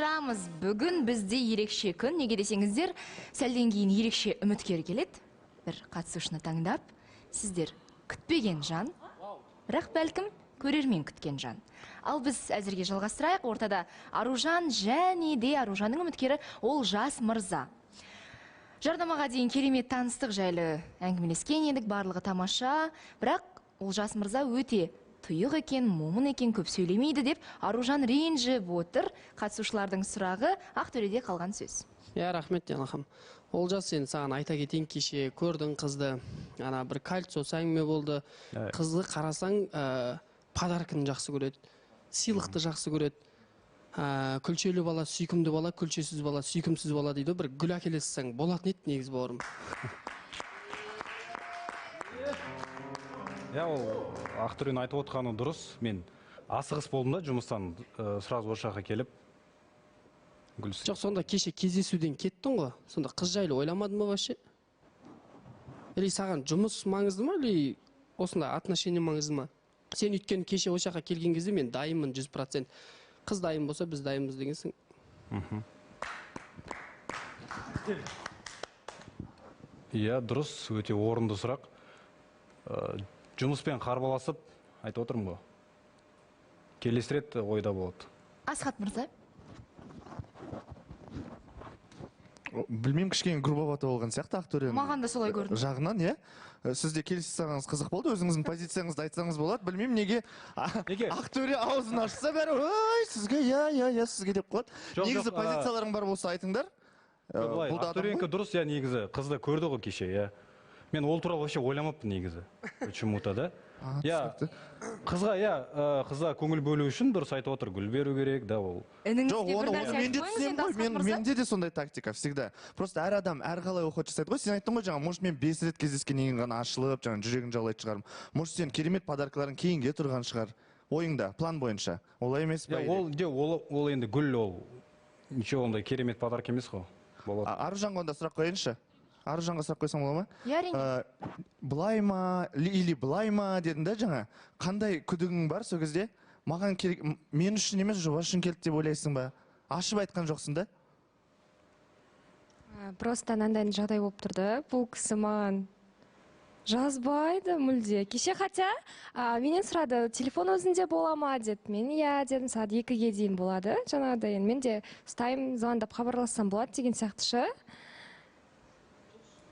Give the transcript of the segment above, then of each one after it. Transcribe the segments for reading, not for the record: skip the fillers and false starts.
Жалғастырамыз. Бүгін бізде ерекше күн. Неге десеңіздер, сәлден кейін ерекше үміткер келеді. Бір қатысушыны таңдап, сіздер күтпеген жан, бірақ бәлкім көрермен күткен жан. Ал біз әзірге жалғастырайық. Ортада Аружан және де Аружанның үміткері Олжас мырза. Жарнамаға дейін керемет таныстық жайлы әңгімелескен едік, барлығы тамаша. Бірақ Олжас мырза өте тұйық екен, момын екен, көп сөйлемейді деп Аружан ренжіп отыр. Қатысушылардың сұрағы Ақтөреде қалған сөз. Иә, рахмет, Диана ханым. Олжас, сен саған айта кетейін, кеше көрдің қызды, ана бір кольцо әңгіме болды. Қызды қарасаң, подарканы жақсы көреді, сыйлықты жақсы көреді. Күлшелі бала, сүйкімді бала, күлшесіз бала, сүйкімсіз бала дейді. Бір гүл әкелесің, болатын еді негізі бауырым. Иә, ол Ақтөренің айтып отқаны дұрыс. Мен асығыс болдым да жұмыстан сразу осы жаққа келіп. Жоқ, сонда кеше кездесуден кеттің ғой. Сонда қыз жайлы ойламадың ба вообще? Или саған жұмыс маңызды ма, или осындай отношение маңызды ма? Сен өйткені кеше осы жаққа келген кезде мен дайынмын 100%. Қыз дайын болса, біз дайынбыз дегенсің. Иә, дұрыс, өте орынды сұрақ. Жұмыспен қарбаласып айтып отырмын ғой. Келесі рет ойда болады. Асхат мырза. Білмеймін, кішкене грубовато болған сияқты Ақтөренің. Маған да солай көрінді. Жағынан, иә. Сіз де келісе салғаныңыз қызық болды. Өзіңіздің позицияңызды айтсаңыз болады. Білмеймін, неге Ақтөре аузын ашса бәрі, ой, сізге, иә, иә, иә, сізге деп қояды. Негізі позицияларың бар болса айтыңдар. Ақтөренікі дұрыс, иә, негізі. Қызды көрді ғой кеше, иә. Мен ол туралы вообще ойламаппын негізі. Почему-то, да? Иә, қызға, иә, қызға көңіл бөлу үшін дұрыс айтып отыр, гүл беру керек, да, ол. Жоқ, оны мен де түсінемін ғой, менде де сондай тактика всегда. Просто әр адам әр қалай уход жасайды ғой. Сен айттың ғой жаңа, может, мен 5 рет кездескеннен кейін ғана ашылып, жаңа жүрегін жаулайтын шығармын. Может, сен керемет подаркаларың кейінге тұрған шығар. Ойыңда, план бойынша. Олай емес пе? Ол енді гүл, ол ничего ондай керемет подарка емес қой. Аружанға онда сұрақ қояйыншы. Аружанға сұрақ қойсам бола ма? Иә, әрине. Былай ма, или былай ма дедің да жаңа. Қандай күдігің бар сол кезде? Маған керек, мен үшін емес, жоба үшін келді деп ойлайсың ба? Ашып айтқан жоқсың да? Просто мынандай жағдай болып тұрды. Бұл кісі маған жазбайды мүлде. Кеше хотя менен сұрады, телефон өзінде бола ма деді. Мен иә дедім, сағат 2-ге дейін болады. Жаңағыдай енді мен де ұстаймын, звондап хабарлассам болады деген сияқты шы.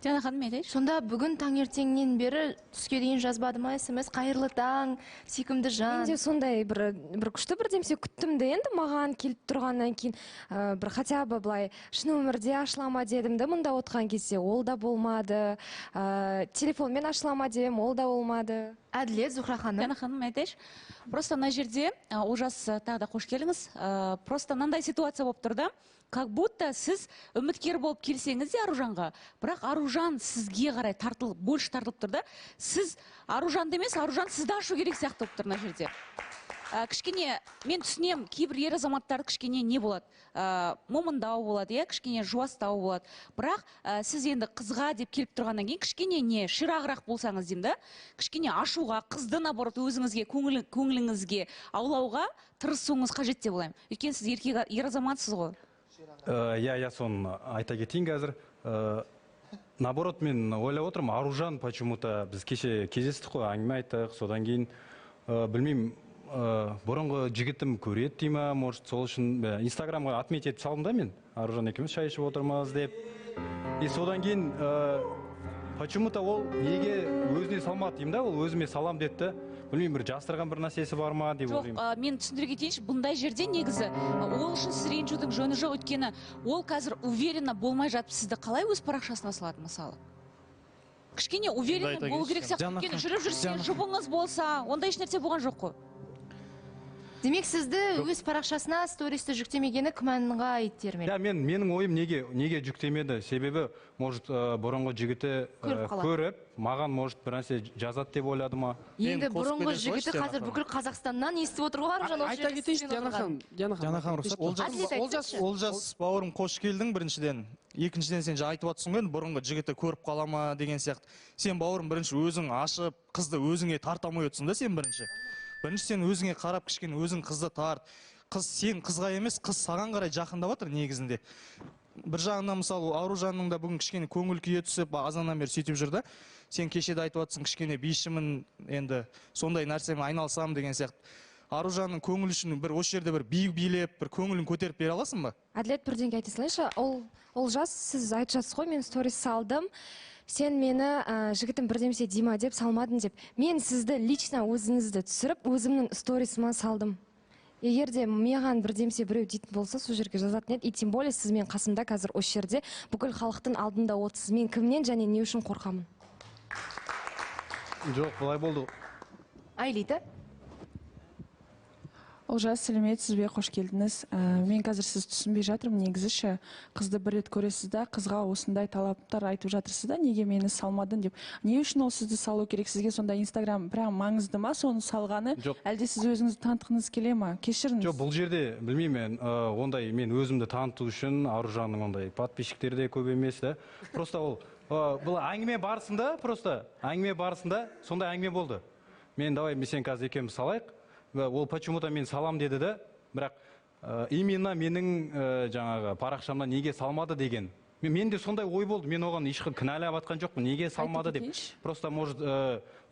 Диана ханым, айтайыншы. Сонда бүгін таңертеңнен бері түске дейін жазбады ма СМС? Қайырлы таң, сүйкімді жан. Мен де сондай бір күшті бірдемсе күттім де енді маған келіп тұрғаннан кейін бір хотя бы былай шын өмірде ашыла ма дедім де мұнда отқан кезде ол да болмады. Телефонмен ашыла ма дедім, ол да болмады. Әділет, Зухра ханым. Диана ханым, айтайыншы. Просто мына жерде Олжас, тағы да қош келдіңіз. Просто мынандай ситуация болып тұр да. Как будто сіз үміткер болып келсеңіз де Аружанға, бірақ Аружан сізге қарай тартылып, больше тартылып тұр да. Сіз Аружанды емес, Аружан сізді ашу керек сияқты болып тұр мына жерде. Кішкене, мен түсінемін, кейбір ер азаматтар кішкене не болады, момындау болады, иә, кішкене жуастау болады. Бірақ сіз енді қызға деп келіп тұрғаннан кейін кішкене не, ширағырақ болсаңыз деймін да, кішкене ашуға, қызды наоборот өзіңізге, көңіліңізге аулауға тырысуыңыз қажет деп ойлаймын. Өйткені сіз еркек, ер азаматсыз ғой. Иә, иә, соны айта кетейін қазір. Наоборот, мен ойлап отырмын, Аружан почему-то біз кеше кездестік қой, әңгіме айттық, содан кейін білмеймін, бұрынғы жігітім көреді дей ма, может, сол үшін Инстаграмға отметить етіп салдым да мен, Аружан екеуміз шай ішіп отырмыз деп. И содан кейін почему-то ол неге өзіне салмады деймін да, ол өзіме салам деді. Білмеймін, бір жастырған бір нәрсесі бар ма деп ойлаймын. Жоқ, мен түсіндіре кетейінші, бұндай жерде негізі ол үшін сіз ренжудің жөні жоқ, өйткені ол қазір уверенно болмай жатып сізді қалай өз парақшасына салады мысалы? Кішкене уверенно болу керек сияқты, өйткені жүріп жүрсе, жұбыңыз болса, ондай ешнәрсе болған жоқ қой. Демек, сізді өз парақшасына стористі жүктемегені күмәнға итермелі. Иә, менің ойым неге жүктемеді? Себебі, может, бұрынғы жігіті көріп, маған, может, бір нәрсе жазады деп ойлады ма? Енді бұрынғы жігіті қазір бүкіл Қазақстаннан естіп отыр ғой, Аружан. Айта кетейінші, Диана ханым. Диана ханым, рұқсат. Олжас, бауырым, қош келдің біріншіден. Екіншіден, сен жаңа айтып отырсың ғой, бұрынғы жігіті көріп қала ма деген сияқты. Сен, бауырым, бірінші өзің ашып, қызды өзіңе тарта алмай отырсың да сен бірінші. Бірінші сен өзіңе қарап, кішкене өзің қызды тарт. Қыз сен қызға емес, қыз саған қарай жақындап жатыр негізінде. Бір жағынан мысалы Аружанның да бүгін кішкене көңіл күйі түсіп, азаннан бері сөйтіп жүр да. Сен кеше де айтып жатсың, кішкене бишімін, енді сондай нәрсемен айналысамын деген сияқты. Аружанның көңілі үшін бір осы жерде бір би билеп, бір көңілін көтеріп бере аласың ба? Әділет, бірдеңе айта салайыншы. Олжас, сіз айтып жатсыз ғой, мен сторис салдым. Сен мені жігітім бірдемесе дейма деп салмадың деп. Мен сізді лично өзіңізді түсіріп, өзімнің сторисыма салдым. Егер де маған бірдемсе біреу дейтін болса, сол жерге жазатын еді. И тем более сіз мен қасымда қазір осы жерде бүкіл халықтың алдында отырсыз. Мен кімнен және не үшін қорқамын? Жоқ, былай болды. Айлита. Олжас, сәлеметсіз бе, қош келдіңіз. Мен қазір сіз түсінбей жатырмын, негізі қызды бір рет көресіз да, қызға осындай талаптар айтып жатырсыз да, неге мені салмадың деп. Не үшін ол сізді салу керек? Сізге сонда Инстаграм прям маңызды ма, соны салғаны? Жоқ. Әлде сіз өзіңізді танытқыңыз келе ма? Кешіріңіз. Жоқ, бұл жерде білмеймін, ондай мен өзімді таныту үшін Аружанның ондай подписчиктері де көп емес да. Просто ол бұл әңгіме барысында, просто әңгіме барысында сондай әңгіме болды. Мен давай мен сен қазір екеуміз салайық. Ол почему-то мен салам деді да, бірақ именно менің жаңағы парақшамда неге салмады деген. Менде сондай ой болды, мен оған ешқандай кінәлап атқан жоқпын, неге салмады деп. Просто, может,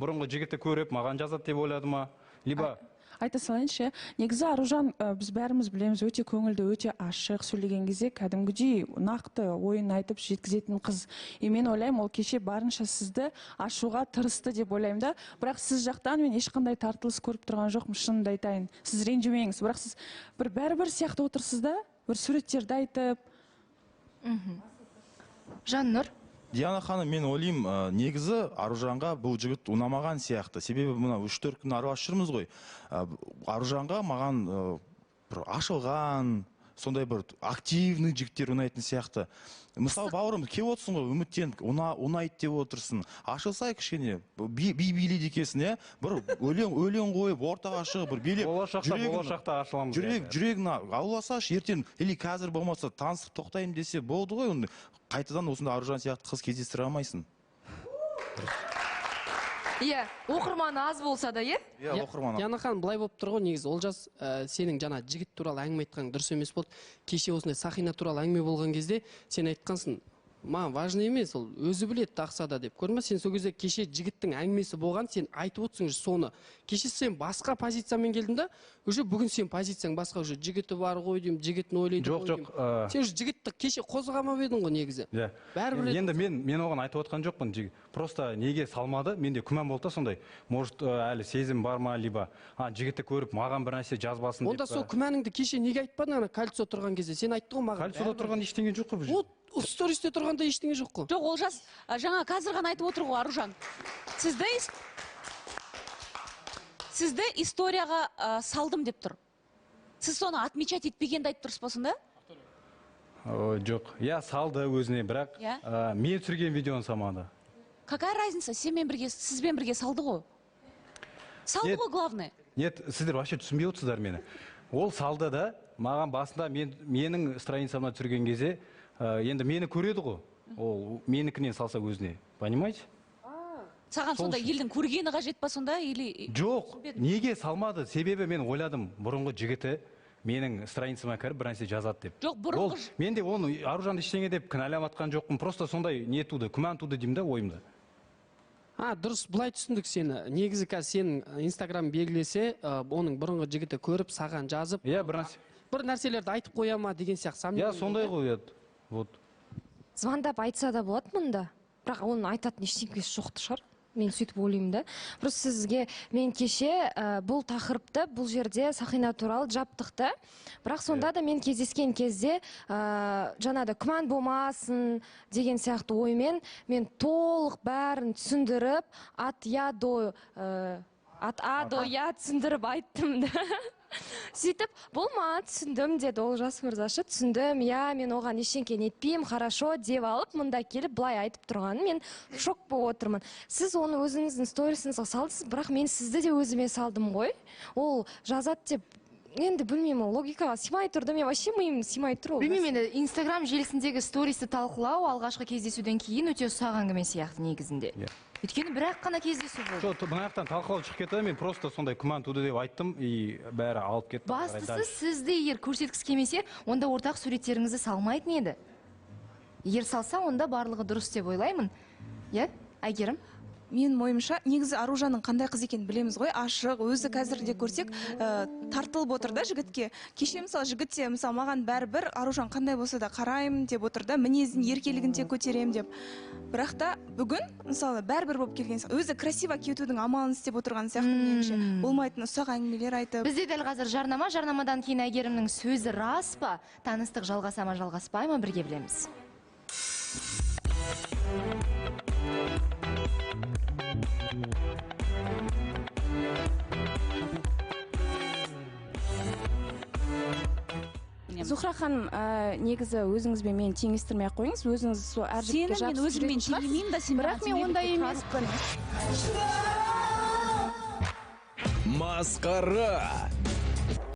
бұрынғы жігітті көріп, маған жазады деп ойлады ма? Либо айта салайыншы, негізі Аружан, біз бәріміз білеміз, өте көңілді, өте ашық сөйлеген кезде кәдімгідей нақты ойын айтып жеткізетін қыз. И мен ойлаймын, ол кеше барынша сізді ашуға тырысты деп ойлаймын да. Бірақ сіз жақтан мен ешқандай тартылыс көріп тұрған жоқпын, шынымды айтайын. Сіз ренжімеңіз, бірақ сіз бір бәрібір сияқты отырсыз да, бір суреттерді айтып. Жаннұр. Диана ханым, мен ойлаймын, негізі Аружанға бұл жігіт ұнамаған сияқты. Себебі мына 3-4 күн араласып жүрміз ғой. Аружанға маған бір ашылған, сондай бір активный жігіттер ұнайтын сияқты. Мысалы, бауырым, келіп отырсың ғой, үміттеніп, ұнайды деп отырсың. Ашылсай кішкене, би билейді екенсің, иә? Бір өлең қойып, ортаға шығып, бір билеп. Болашақта ашыламыз. Жүрегін ауласашы, ертең, или қазір болмаса танысып тоқтаймын десе болды ғой, оны қайтадан осындай Аружан сияқты қыз кездестіре алмайсың. Иә, оқырманы аз болса да, е? Иә, оқырманы. Диана ханым, былай болып тұр ғой, негізі Олжас, сенің жаңа жігіт туралы әңгіме айтқаның дұрыс емес болды. Кеше осындай Сахина туралы әңгіме болған кезде сен айтқансың, маған важно емес, ол өзі біледі тақса да деп. Көрдің бе, сен сол кезде кеше жігіттің әңгімесі болған, сен айтып отырсың соны. Кеше сен басқа позициямен келдің да, уже бүгін сен позицияң басқа, уже жігіті бар ғой деймін, жігітін ойлайды. Жоқ, жоқ. Сен уже жігітті кеше қозғамап едің ғой негізі. Иә. Бәрібір енді мен оған айтып отқан жоқпын. Просто неге салмады, менде күмән болды да сондай. Может, әлі сезім бар ма, либо жігітті көріп маған бір нәрсе жазбасын деп. Онда сол күмәніңді кеше неге айтпадың, ана кольцо тұрған кезде? Сен айттың ғой маған. Кольцода тұрған ештеңе жоқ қой бұл жерде. Стористе тұрғанда ештеңе жоқ қой. Жоқ, Олжас, жаңа қазір ғана айтып отыр ғой Аружан. Сізді историяға салдым деп тұр. Сіз соны отмечать етпегенді айтып тұрсыз ба сонда? Жоқ, я салды өзіне, бірақ мен түсірген видеоны салмады. Какая разница, сізбен бірге салды ғой. Салды ғой, главное. Нет, сіздер вообще түсінбей отырсыздар мені. Ол салды да, маған басында менің страницамда түсірген кезде, енді мені көреді ғой, ол менікінен салса өзіне, понимаете? Саған сонда елдің көргені қажет па сонда? Или жоқ, неге салмады? Себебі мен ойладым, бұрынғы жігіті менің страницама кіріп бір нәрсе жазады деп. Жоқ, бұрынғы... Мен де оны Аружанды ештеңе деп кінәлап атқан жоқпын, просто сондай не туды, күмән туды деймін да ойымда. Дұрыс, былай түсіндік сені. Негізі қазір сенің Инстаграм белгілесе, оның бұрынғы жігіті көріп, саған жазып, иә, бір нәрсе. Бір нәрселерді айтып қоя ма деген сияқты. Иә, сондай ғой, вот. Звондап айтса да болады мұнда, бірақ оның айтатын ештеңкесі жоқты шығар. Мен сөйтіп ойлаймын да. Просто сізге мен кеше бұл тақырыпты бұл жерде Сахина туралы жаптық та. Бірақ сонда да мен кездескен кезде жаңада күмән болмасын деген сияқты оймен мен толық бәрін түсіндіріп, от я до от а до я түсіндіріп айттым да. Сөйтіп, бұл маған түсіндім деді Олжас мырзашы, түсіндім, иә, мен оған ештеңке нетпеймін, хорошо деп алып, мұнда келіп былай айтып тұрғанын мен шок болып отырмын. Сіз оны өзіңіздің сторисіңізге салдыңыз, бірақ мен сізді де өзіме салдым ғой. Ол жазады деп, енді білмеймін, логикаға сыймай тұрды, мен вообще миым сыймай тұр. Білмеймін, енді Инстаграм желісіндегі стористі талқылау алғашқы кездесуден кейін өте ұсақ әңгіме сияқты негізінде. Өйткені бір-ақ қана кездесу болды. Жоқ, мына жақтан талқылау шығып кетті, мен просто сондай күмән туды деп айттым, и бәрі алып кетті. Бастысы сізді егер көрсеткісі келмесе, онда ортақ суреттеріңізді салмайтын еді. Егер салса, онда барлығы дұрыс деп ойлаймын. Иә, Әйгерім? Менің ойымша, негізі Аружанның қандай қыз екенін білеміз ғой, ашық, өзі қазір де көрсек, тартылып отыр да жігітке. Кеше мысалы жігіт те, мысалы маған бәрібір Аружан қандай болса да қараймын деп отыр да, мінезін, еркелігін де көтеремін деп. Бірақ та бүгін мысалы бәрібір болып келген сияқты, өзі красиво кетудің амалын істеп отырған сияқты меніңше. Болмайтын ұсақ әңгімелер айтып. Бізде дәл қазір жарнама, жарнамадан кейін Әйгерімнің сөзі рас па, таныстық жалғаса ма, жалғаспай ма, бірге білеміз. Зухра ханым, негізі өзіңізбен мені теңестірмей ақ қойыңыз, өзіңіз сол әр жігітке Сені мен өзіммен теңемеймін да, сен бірақ мен ондай емеспін. Масқара.